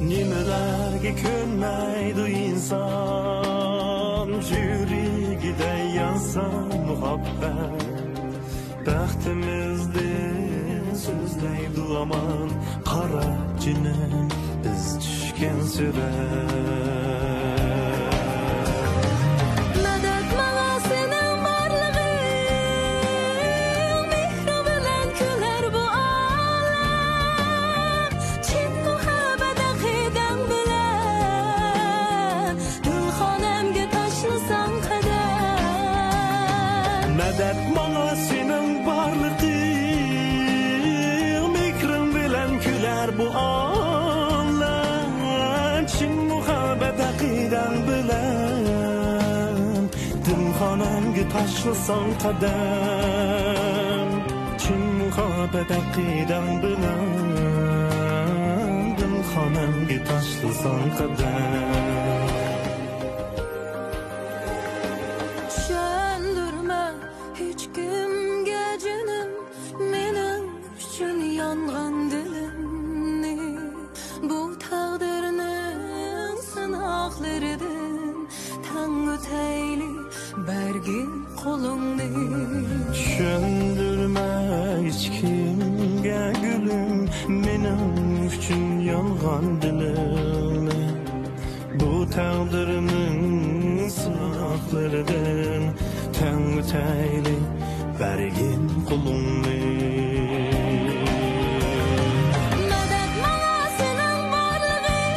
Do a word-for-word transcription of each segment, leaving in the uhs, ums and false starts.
نېمىلەرگە كۆنمەيدۇ ئىنسان، يۈرىكىدە يانسا مۇھەببەت. بەختىمىزدىن سۆزلەيدۇ ھامان، قارا جېنىم، بىز چۈشكەن سۈرەت. مەدەت ماڭا سېنىڭ بارلىقىڭ، مېھرىڭ بىلەن كۈلەر بۇ ئالەم. چىن مۇھەببەت ئەقىدەڭ بىلەن، دىل خانەمگە تاشلىساڭ قەدەم. مەدەت ماڭا سېنىڭ بارلىقىڭ، مېھرىڭ بىلەن كۈلەر بۇ ئالەم. چىن مۇھەببەت ئەقىدەڭ بىلەن، دىل خانەمگە تاشلىساڭ قەدەم. چىن مۇھەببەت ئەقىدەڭ بىلەن، دىل خانەمگە تاشلىساڭ قەدەم. چۈشەندۈرمە ھېچكىمگە جېنىم، مېنىڭ ئۈچۈن يانغان دىلىمنى. بۇ تەقدىرنىڭ سىناقلىرىدىن تەڭ ئۆتەيلى، بەرگىن قولۇڭنى. چۈشەندۈرمە ھېچكىمگە گۈلۈم، مېنىڭ ئۈچۈن يانغان دىلىمنى. بۇ تەقدىرنىڭ سىناقلىرىدىن تەڭ ئۆتەيلى، بەرگىن قولۇڭنى. مەدەت ماڭا سېنىڭ بارلىقىڭ،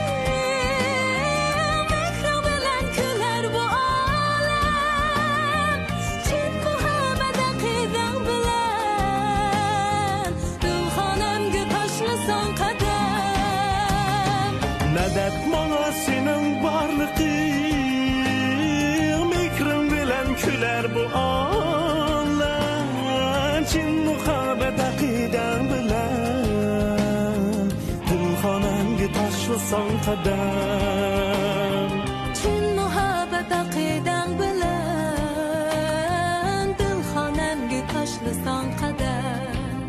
مېھرىڭ بىلەن كۈلەر بۇ ئالەم. چىن مۇھەببەت ئەقىدەڭ بىلەن، دىل خانەمگە تاشلىساڭ قەدەم. مەدەت ماڭا سېنىڭ بارلىقىڭ، مېھرىڭ بىلەن كۈلەر بۇ ئالەم. چىن مۇھەببەت ئەقىدەڭ بىلەن، دىل خانەمگە تاشلىساڭ قەدەم. چىن مۇھەببەت ئەقىدەڭ بىلەن، دىل خانەمگە تاشلىساڭ قەدەم.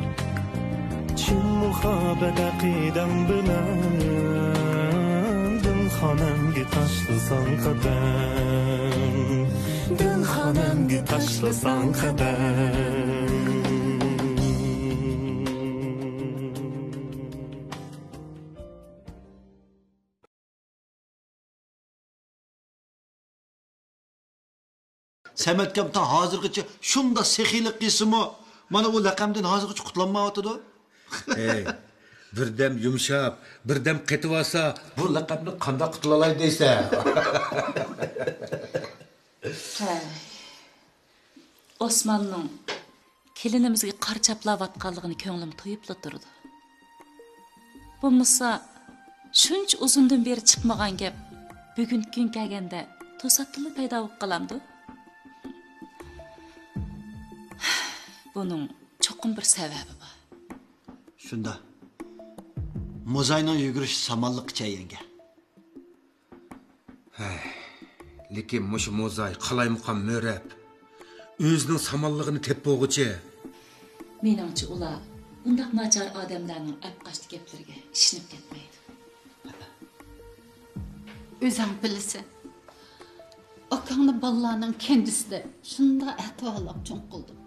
چىن مۇھەببەت ئەقىدەڭ بىلەن، دىل خانەمگە تاشلىساڭ قەدەم. دىل خانەمگە تاشلىساڭ قەدەم. سەمەتكام تا ھازىرغىچە شۇنداق سېخىيلىق قىلسىمۇ، مانا ئۇ لەقەمدىن ھازىرغىچە قۇتۇلالمايۋاتىدۇ. ھەي، بىردەم يۇمشاپ، بىردەم قېتىۋالسا، بۇ لەقەمدىن قانداق قۇتۇلالاي دەيسەن؟ ھەي. ئوسماننىڭ كېلىنىمىزگە قارا چاپلاۋاتقانلىقىنى كۆڭلۈم تۇيۇپلا تۇرىدۇ. بولمىسا، شۇنچە ئۇزۇندىن بېرى چىقمىغان گەپ بۈگۈنكى كۈن كەلگەندە توساتتىنلا پەيدا بولۇپ قالامدۇ؟ بۇنىڭ چوقۇم بىر سەۋەبى بار. شۇنداق. موزاينىڭ يۈگۈرۈشى سامانلىققىچە يەڭگەن. ھەي، لېكىن مۇشۇ موزاي قالايمىقان مۆرەپ، ئۆزىنىڭ سامانلىقىنى تېپىپ بولغۇچە. مېنىڭچە، ئۇلار بۇنداق ناچار ئادەملەرنىڭ ئەپقاچتى گەپلىرىگە ئىشىنىپ كەتمەيدۇ. ئۆزۈڭ بىلىسەن، ئاكاڭنى بالىلارنىڭ كەنجىسىدە شۇنداق ئەتىۋارلاپ چوڭ قىلدىم.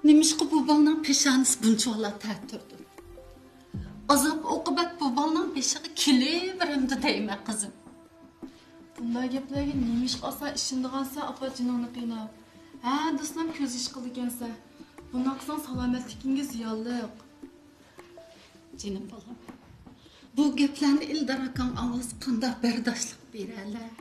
نېمىشقا بۇ بالىنىڭ پېشانىسى بۇنچىۋالا تەتۈردۇ؟ ئازاب-ئوقۇبەت بۇ بالىنىڭ بېشىغا كېلىۋېرەمدۇ دەيمەن، قىزىم. بۇنداق گەپلەرگە نېمىشقا ئاسان ئىشىنىدىغانسەن، ئاپا، جېنىڭنى قىيناپ؟ ھە، دۇرۇسلام كۆز يېشى قىلىدىكەنسەن. بۇنداق قىلساڭ سالامەتلىكىڭگە زىيانلىق. جېنىم بالام، بۇ گەپلەرنى ئىلدار ئاكاڭ ئاڭلىسا قانداق بەرداشلىق بېرەلەر؟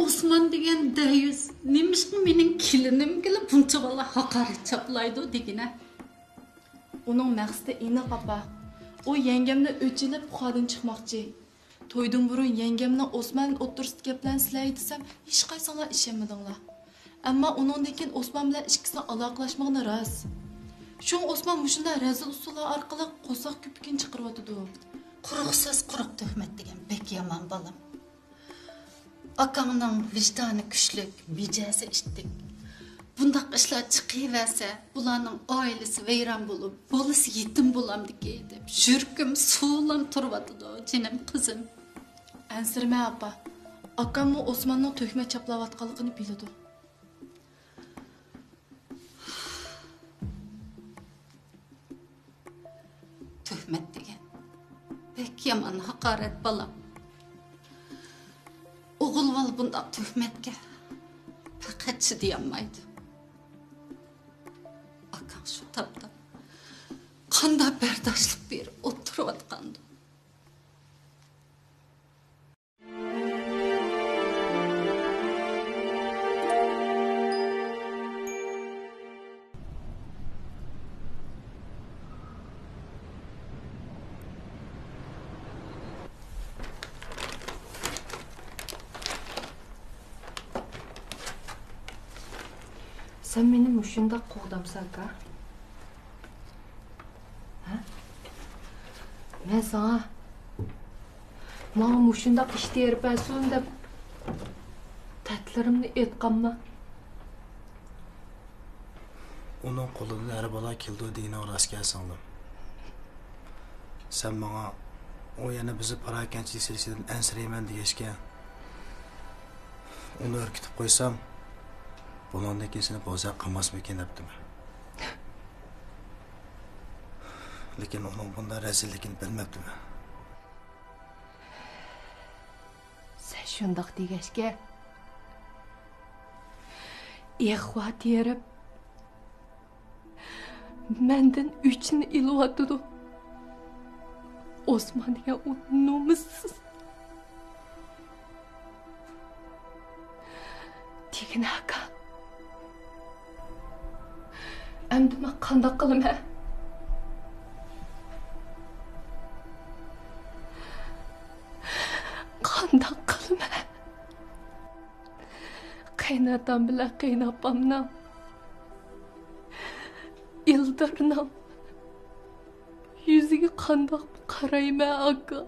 ئوسمان دېگەن دەييۇس نېمىشقا مېنىڭ كېلىنىمگىلا بۇنچىۋالا ھاقارەت چاپلايدۇ دېگىنە. ئۇنىڭ مەقسىتى ئېنىق، ئاپا. ئۇ يەڭگەمنى ئۆچ ئېلىپ پۇخادىن چىقماقچى. تويدىن بۇرۇن يەڭگەمنىڭ ئوسمان ئوتتۇرىسىدا گەپلەرنى سىلەر ئېيتسام، ھېچقايسىڭلار ئىشەنمىدىڭلار. ئەمما ئۇنىڭدىن كېيىن ئوسمان بىلەن ئىككىسىنىڭ ئالاقىلەشمىگىنى راست. شۇڭا ئوسمان مۇشۇنداق رەزىل ئۇسۇللار ئارقىلىق قورساق كۆپۈكىنى چىقىرىۋاتىدۇ. قۇرۇق سۆز، قۇرۇق تۆھمەت دېگەن بەك يامان، بالام. ئاكاڭنىڭ ۋىجدانى كۈچلۈك، مىجەزى ئىتتىك. بۇنداق ئىشلار چىقىۋەرسە، بۇلارنىڭ ئائىلىسى ۋەيران بولۇپ، بالىسى يېتىم بولامدىكى دەپ يۈرىكىم سۇۋۇلام تۇرۇۋاتىدۇ، جېنىم قىزىم. ئەنسىرىمە ئاپا، ئاكاممۇ ئوسماننىڭ تۆھمەت چاپلاۋاتقانلىقىنى بىلىدۇ. تۆھمەت دېگەن بەك يامان ھاقارەت، بالام. ئوغۇل بالا بۇنداق تۆھمەتكە پەقەت چىدىيالمايدۇ. ئاكاڭ شۇ تاپتا قانداق بەرداشلىق بېرىپ ئولتۇرۇۋاتقاندۇ؟ سەن مېنى مۇشۇنداق قوغدامسەن، ئاكا؟ ھە؟ مەن ساڭا، ماڭا مۇشۇنداق ئىش تېرىپ بەرسۇن دەپ، دەردلىرىمنى ئېيتقانمەن. ئۇنىڭ قولىدىن ھەر بالا كېلىدۇ دېگىنىڭ راست ئىكەن، سىڭلىم. سەن ماڭا، ئۇ يەنە بىزنى پاراكەندىچىلىك سېلىشىدىن ئەنسىرەيمەن دېگەچكە، ئۇنى ئۈركۈتۈپ قويسام، بۇنىڭدىن كېيىن سېنى بوزەك قىلماسمىكىن دەپتىمەن. لېكىن ئۇنىڭ بۇنداق رەزىللىكىنى بىلمەپتىمەن. سەن شۇنداق دېگەچكە، ئىغۋا تېرىپ، مەندىن ئۆچىنى ئېلىۋاتىدۇ. ئوسمان دېگەن ئۇ نومۇسسىز. دېگىنە ئاكا. ئەمدى مەن قانداق قىلىمەن؟ قانداق قىلىمەن؟ قېيىنئاتام بىلەن قېيىنئاپامنىڭ، ئىلدارنىڭ يۈزىگە قانداق قارايمەن، ئاكا؟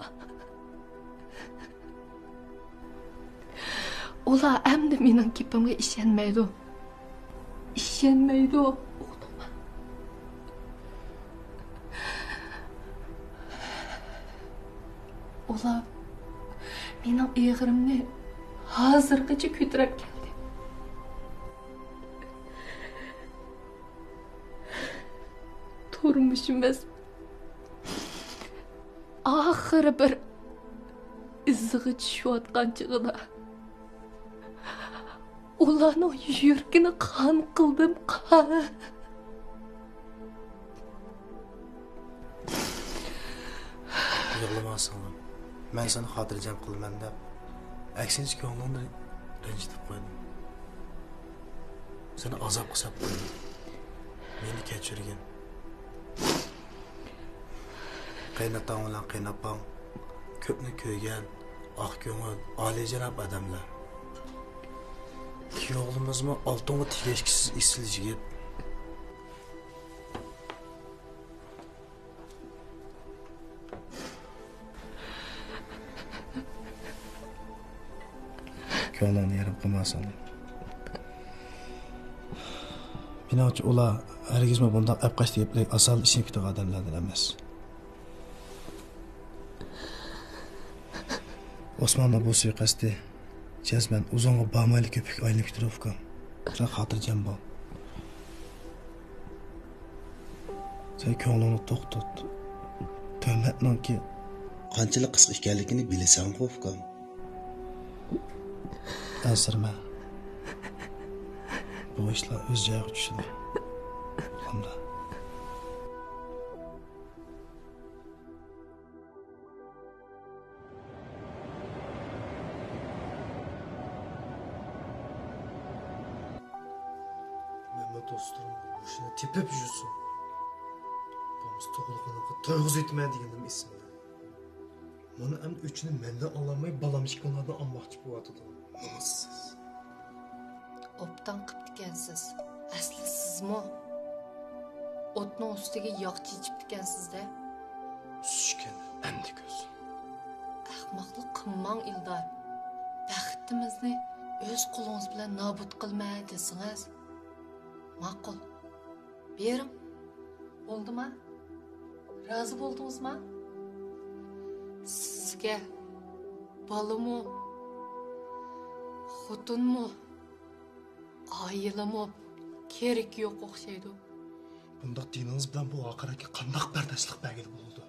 ئۇلار ئەمدى مېنىڭ گېپىمگە ئىشەنمەيدۇ. ئىشەنمەيدۇ، ئۇقتۇڭمۇ؟ ئۇلار مېنىڭ ئېغىرىمنى ھازىرغىچە كۆتۈرۈپ كەلدى. تۇرمۇشىمىز ئاخىرى بىر ئىزىغا چۈشۈۋاتقان چېغىدا، ئۇلارنىڭ يۈرىكىنى قان قىلدىم، قان. يىغلىما، سىڭلىم. مەن سېنى خاتىرجەم قىلىمەن دەپ، ئەكسىنچە كۆڭلۈڭنى رەنجىتىپ قويدۇم. سېنى ئازابقا ساپ قويدۇم. مېنى كەچۈرگىن. قېيىناتاڭ بىلەن قېيىنئاپاڭ كۆپنى كۆرگەن، ئاق كۆڭۈل، ئالىيجاناب ئادەملەر. كۈيئوغلىمىزمۇ ئالتۇنغا تېگىشكىسىز ئېسىل يىگىت. كۆڭلۈڭنى يېرىم قىلماسۇن. مېنىڭچە، ئۇلار ھەرگىزمۇ بۇنداق ئەپقاچتى گەپلەرگە ئاسانلا ئىشىنىپ كېتىدىغان ئادەملەردىن ئەمەس. ئوسماننىڭ بۇ سۇيىقەستى جەزمەن ئۇزۇنغا بارمايلا كۆپۈككە ئايلىنىپ كېتىدۇ، ئۇكام. سەن خاتىرجەم بول. سەن كۆڭلۈڭنى توختات. تۆھمەتنىڭكى قانچىلىك قىسقا ئىكەنلىكىنى بىلىسەنغۇ، ئۇكام. ئەنسىرىمە. بۇ ئىشلار ئۆز جايىغا چۈشىدۇ. ھەمدە مەنمۇ دوستلىرىم مۇشۇنى تېپىپ يۈرسۇن، بولمىسا تۇغۇلغىنىمغا تويغۇزۇۋېتىمەن دېگىنىم ئېسىمدە. مانا ئەمدى ئۆچىنى مەندىن ئالالماي، بالام ئىككىڭلاردىن ئالماقچى بولۇۋاتىدۇ. نومۇسسىز. ئوبدان قىپتىكەنسىز. ئەسلى سىزمۇ ئوتنىڭ ئۈستىگە ياغ چېچىپتىكەنسىز-دە. سۈشكەن ئەمدى كۆز. ئەخمەقلىق قىلماڭ، ئىلدار. بەختىمىزنى ئۆز قولىڭىز بىلەن نابۇت قىلىمەن دېسىڭىز، ماقۇل. بېرىڭ. بولدىما؟ رازى بولدىڭىزما؟ سىزگە بالىمۇ، خوتۇنمۇ، ئائىلىمۇ كېرىكى يوق ئوخشايدۇ. بۇنداق دېگىنىڭىز بىلەن بۇ ۋەقەلەرگە قانداق بەرداشلىق بەرگىلى بولىدۇ؟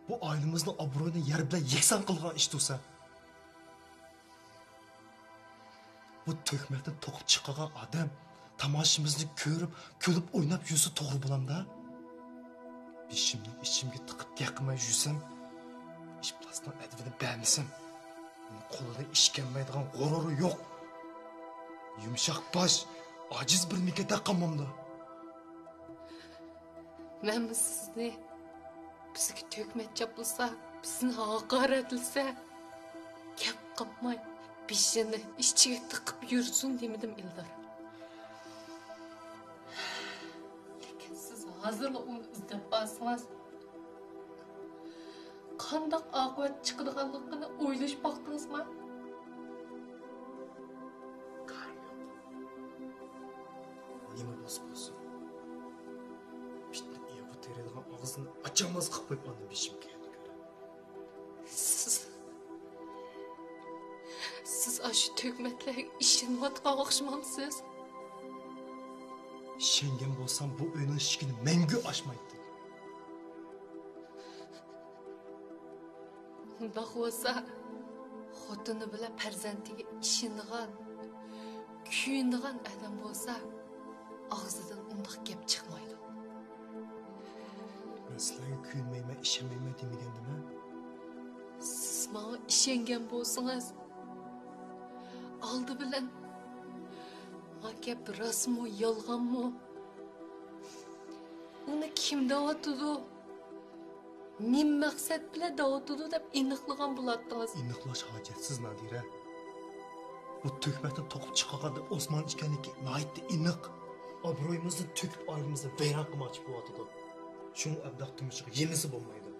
بۇ ئائىلىمىزنىڭ ئابرۇيىنى يەر بىلەن يەكسان قىلغان ئىش تۇرسا. بۇ تۆھمەتنى توقۇپ چىقارغان ئادەم تاماشىمىزنى كۆرۈپ، كۈلۈپ ئويناپ يۈرسە توغرا بولامدا؟ بېشىمنى ئىچىمگە تىقىپ گەپ قىلماي يۈرسەم، ئىپلاسنىڭ ئەدىپىنى بەرمىسەم، ئۇنىڭ قولىدا ئىش كەلمەيدىغان غۇرۇرى يوق. يۇمشاق باش، ئاجىز بىر مىكەتە قالمامدۇ؟ مەنمۇ سىزنى، بىزگە تۆھمەت چاپلىسا، بىزنى ھاقارەتلىسە، گەپ قىلماي، بېشىنى ئىچىگە تىقىپ يۈرسۇن دېمىدىم، ئېلدار. لېكىن سىز ھازىرلا ئۇنى ئىزدەپ بارسىڭىز، قانداق ئاقىۋەت چىقىدىغانلىقىنى ئويلىشىپ باقتىڭىزمۇ؟ قارىمۇ يوق. نېمە بولسا بولسۇن، پىتنە ئېغىر تېرىيدىغان ئاغزىنى ئاچالماس قىلىپ قويۇپ، ئاندىن بېشىم كەينىگە. سىز، سىز ئاشۇ تۆھمەتلەرگە ئىشىنىۋاتقان ئوخشىمامسىز؟ ئىشەنگەن بولسام، بۇ ئۆينىڭ ئىشىكىنى مەڭگۈ ئاچمايتتىم. ئۇنداق بولسا، خوتۇنى بىلەن پەرزەنتىگە ئىشىنىدىغان، كۆيۈنىدىغان ئادەم بولسا، ئاغزىدىن ئۇنداق گەپ چىقمايدۇ. مەن سىلەرگە كۆيۈنمەيمەن، ئىشەنمەيمەن دېمىگەندىمەن؟ سىز ماڭا ئىشەنگەن بولسىڭىز، ئالدى بىلەن ما گەپ راستمۇ، يالغانمۇ؟ ئۇنى كىم دەۋاتىدۇ؟ نېمە مەقسەت بىلەن دەۋاتىدۇ دەپ ئېنىقلىغان بولاتتىڭىز. ئېنىقلاش ھاجەتسىز، نادىرە. بۇ تۆھمەتنى توقۇپ چىقارغاندا ئوسمان ئىكەنلىكى ناھايىتى ئېنىق. ئابرۇيىمىزنى تۆكۈپ، ئائىلىمىزنى ۋەيران قىلماقچى بولۇۋاتىدۇ. شۇڭا ئەبلەخ تۇمشۇق يېمىسە بولمايدۇ.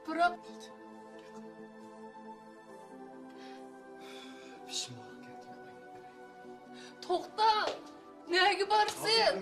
بىراق، بېشىم ئاغرىپ كەتتى. توختا! نەگە بارىسەن؟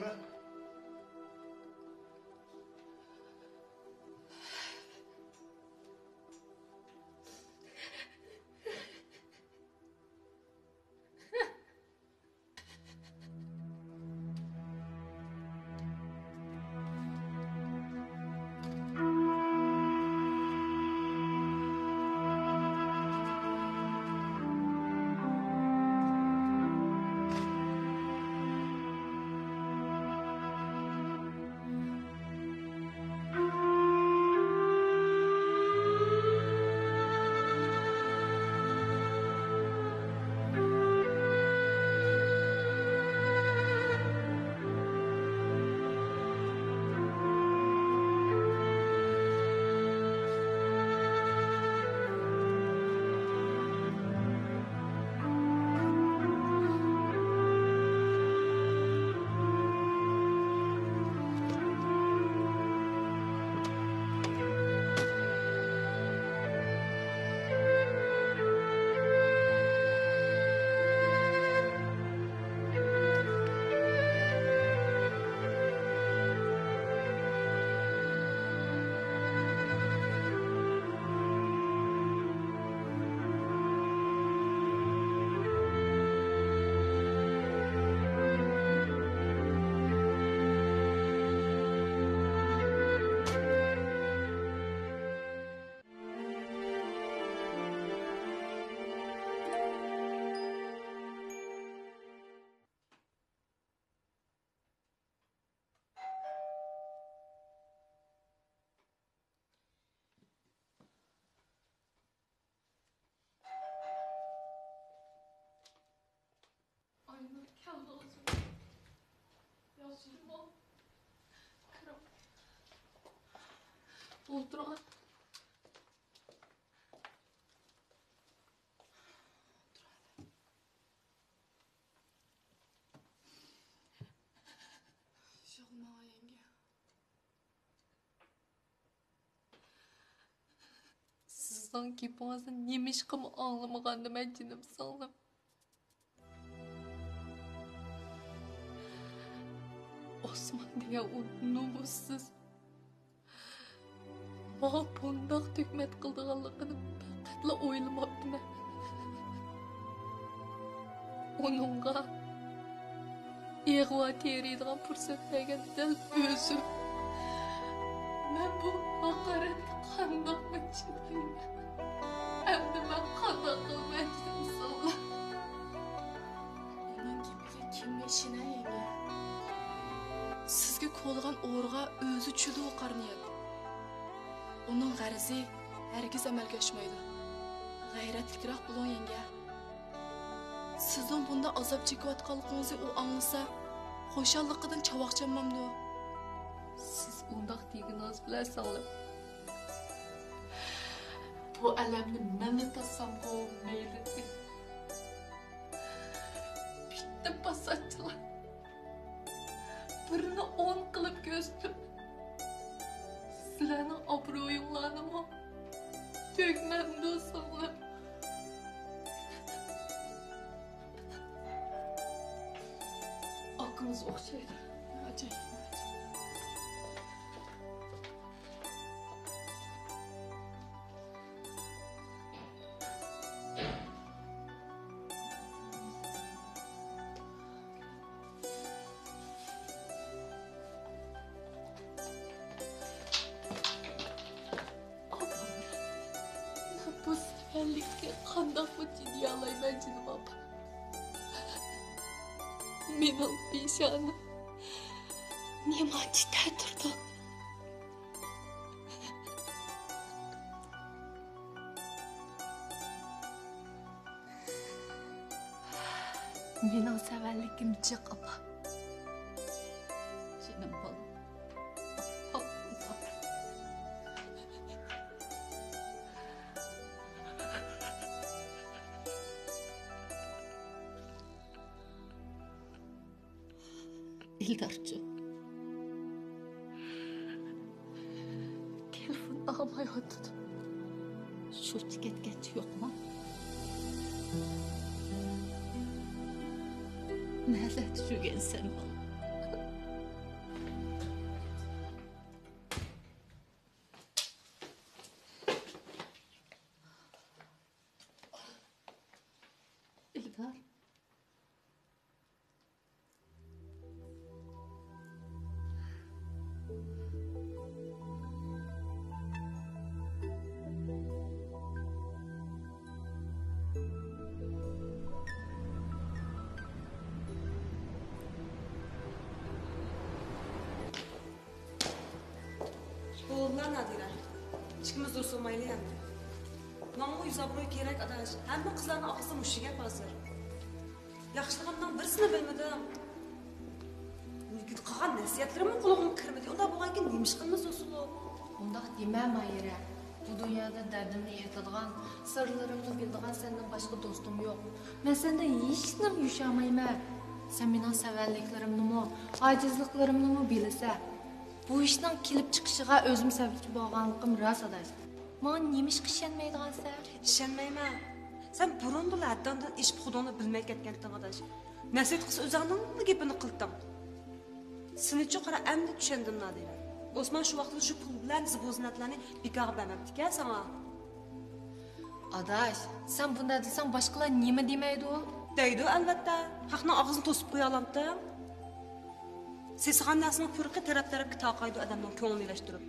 ئاينۇر كەلدى ئۆزۈم. ياخشىمۇ؟ كىرىڭ. ئولتۇرۇڭ. يىغلىماڭ، يەڭگە. سىزنىڭ گېپىڭىزنى نېمىشقىمۇ ئاڭلىمىغاندىمەن، جېنىم سىڭلىم. ئۇسمان دېگەن ئۇ نومۇسسىز ماڭا بۇنداق تۆھمەت قىلىدىغانلىقىنى پەقەتلا ئويلىماپتىمەن. ئۇنىڭغا ئىغۋا تېرىيدىغان پۇرسەت بەرگەن دەل ئۆزۈم. مەن بۇ ھاقارەتنى قانداقمۇ چىدايمەن؟ ئەمدى مەن قانداق قىلىمەن، ئىنسانلار؟ ئۇنىڭ گېپىگە كىممۇ ئىشىنەر، يەڭگە؟ سىزگە كولىغان ئورىغا ئۆزى چۈشىدۇ قارا نىيەت. ئۇنىڭ غەرىزى ھەرگىز ئەمەلگە ئاشمايدۇ. غەيرەتلىكرەك بولۇڭ، يەڭگە. سىزنىڭ بۇنداق ئازاب چېكىۋاتقانلىقىڭىزنى ئۇ ئاڭلىسا، خۇشاللىقىدىن چاۋاك چالمامدۇ؟ سىز ئۇنداق دېگىنىڭىز بىلەن سىڭلىم، بۇ ئەلەمنى مەنلا تارتسامغۇ مەيلىدى. بىتتە پاساتچىلار. بىرنى ئون قىلىپ كۆرسىتىپ، سىلەرنىڭ ئابرۇيۇڭلارنىمۇ تۆكمەمدۇ سىڭلىم؟ ئاكىڭىز ئوخشايدۇ. ئاجايىپ. ئاپام، مەن بۇ سەۋەنلىككە قانداقمۇ چىدىيالايمەن، جېنىم ئاپام؟ مېنىڭ پېشانەم نېمانچە تەتۈردۇ. مېنىڭ سەۋەنلىكىم جىق، ئاپا. جېنىم بالام. ئىلدارچۇ، تېلېفون ئالمايۋاتىدۇ. شۇنچە كەتكەنچە يوقما؟ نەدە يۈرگەنسەن، بالام؟ ئىلدار. بولدىلا نادىرە، ئىككىمىز دوست بولمايلى ئەمدى. ماڭىمۇ يۈز ئابرۇي كېرەك ئاداش، ھەممە قىزلارنىڭ ئاغزىدا مۇشۇ گەپ ھازىر. ياخشىلىقىمنىڭ بىرسىنى بىلمىدىڭ. قىلغان نەسىھەتلىرىممۇ قۇلىقىڭغا كىرمىدى. ئۇنداق بولغانكىن نېمە ئىش قىلىمىز دوست بولۇپ؟ ئۇنداق دېمە ماھىرە. بۇ دۇنيادا دەردىمنى ئېيتىدىغان، سىرلىرىمنى بىلىدىغان سەندىن باشقا دوستۇم يوق. مەن سەندىن ھېچنېمە يوشۇرمايمەن. سەن مېنىڭ سەۋەنلىكلىرىمنىمۇ، ئاجىزلىقلىرىمنىمۇ بىلىسەن. بۇ ئىشنىڭ كېلىپ چىقىشىغا ئۆزۈم سەۋەبچى بولغانلىقىم راست، ئاداش. ماڭا نېمىشقا ئىشەنمەيدىغانسەن؟ ئىشەنمەيمەن. سەن بۇرۇندىلا ھەددىڭدىن ئېشىپ خۇدۇڭنى بىلمەي كەتكەنتىڭ، ئاداش. نەسىھەت قىلسا ئۆزۈڭنىڭلا گېپىنى قىلتىڭ. سېنىچۇ قارا، ئەمدى چۈشەندىم، نادىرە. ئوسمان شۇ ۋاقىتتا شۇ پۇل بىلەن زىبۇ-زىننەتلەرنى بىكارغا بەرمەپتىكەن ساڭا. ئاداش، سەن بۇنداق دېسەڭ، باشقىلار نېمە دېمەيدۇ؟ دەيدۇ، ئەلۋەتتە. خەقنىڭ ئاغزىنى توسۇپ قويالامتىڭ؟ سېسىغان نەرسىنىڭ پۇرىقى تەرەپ-تەرەپكە تارقايدۇ، ئادەمنىڭ كۆڭلىنى ئېلەشتۈرۈپ.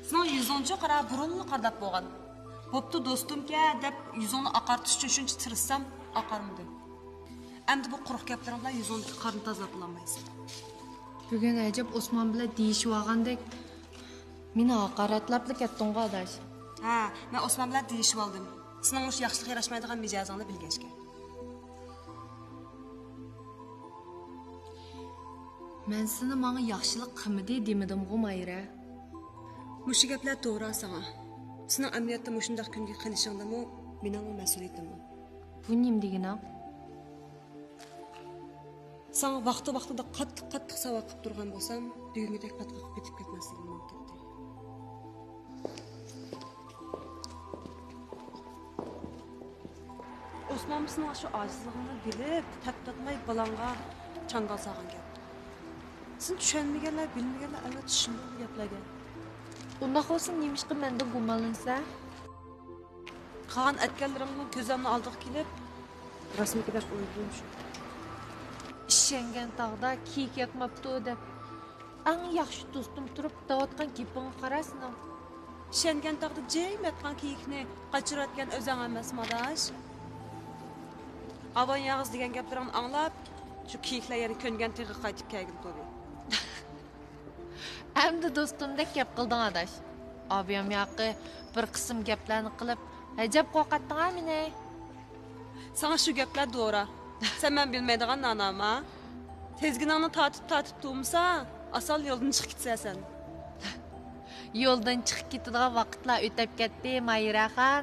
سېنىڭ يۈزۈڭچۇ قارا، بۇرۇنلا قارىداپ بولغان. بوپتۇ، دوستۇمكەن دەپ يۈزۈڭنى ئاقارتىش ئۈچۈن شۇنچە تىرىشسام، ئاقارمىدى. ئەمدى بۇ قۇرۇق گەپلىرىڭ بىلەن يۈزۈڭدىكى قارنى تازىلاپ بولالمايسەن. بۈگۈن ئەجەب ئوسمان بىلەن دېيىشىۋالغاندەك، مېنى ھاقارەتلەپلا كەتتىڭغۇ، ئاداش. ھە، مەن ئوسمان بىلەن دېيىشىۋالدىم. سېنىڭ مۇشۇ ياخشىلىققا ياراشمايدىغان مىجەزىڭنى بىلگەچكە. مەن سېنى ماڭا ياخشىلىق قىلمىدى دېمىدىمغۇ، ماھىرە؟ مۇشۇ گەپلەر توغرا ساڭا. سېنىڭ ئەمەلىيەتتە مۇشۇنداق كۈنگە قېلىشىڭدىمۇ مېنىڭمۇ مەسئۇلىيىتىم بار. بۇ نېمە دېگىنىڭ؟ ساڭا ۋاقتى-ۋاقتىدا قاتتىق-قاتتىق ساۋاق قىلىپ تۇرغان بولسام، بۈگۈنكىدەك پاتقاققا پېتىپ كەتمەسلىكىم مۇمكىن ئىدى. ئوسمان سېنىڭ شۇ ئاجىزلىقىڭنى بىلىپ، تەپتاتماي بالاڭغا چاڭگال سالغان گەپ. سىزنى چۈشەنمىگەنلەر، بىلمىگەنلەر ئەلۋەتتە چۈشىنمەيدۇ گەپلەرگە. ئۇنداق بولسا نېمىشقا مەندىن گۇمانلىنىسەن؟ قىلغان ئەتكەنلىرىڭنىڭ كۆز ئالدىنا ئالدىغا كېلىپ، راستمىكى دەپ ئويلىدىم شۇ. ئىشەنگەن تاغدا كېيىك ياتماپتۇ دەپ، ئەڭ ياخشى دوستۇم تۇرۇپ دەۋاتقان گېپىڭگە قارا سېنىڭ. ئىشەنگەن تاغدا جىم ياتقان كېيىكنى قاچۇرۇۋەتكەن ئۆزۈڭ ئەمەسمۇ ئاداش؟ ئاۋان ياغىز دېگەن گەپلىرىڭنى ئاڭلاپ، شۇ كېيىكلەر يەنە كۆنگەن تېغىغا قايتىپ كەلگىلى تۇردى. ئەمدى دوستۇمدەك گەپ قىلدىڭ ئاداش. ئابىيام ياقى بىر قىسىم گەپلەرنى قىلىپ ئەجەب قورقاتتىڭا مېنى. ساڭا شۇ گەپلەر دورا. سەن مەن بىلمەيدىغان ناناما. تىزگىنىڭنى تارتىپ تارتىپ تۇرمىسا، ئاسان يولدىن چىقىپ كېتىسەن سەن. يولدىن چىقىپ كېتىدىغان ۋاقىتلار ئۆتەپ كەتتى ماھىرەخان.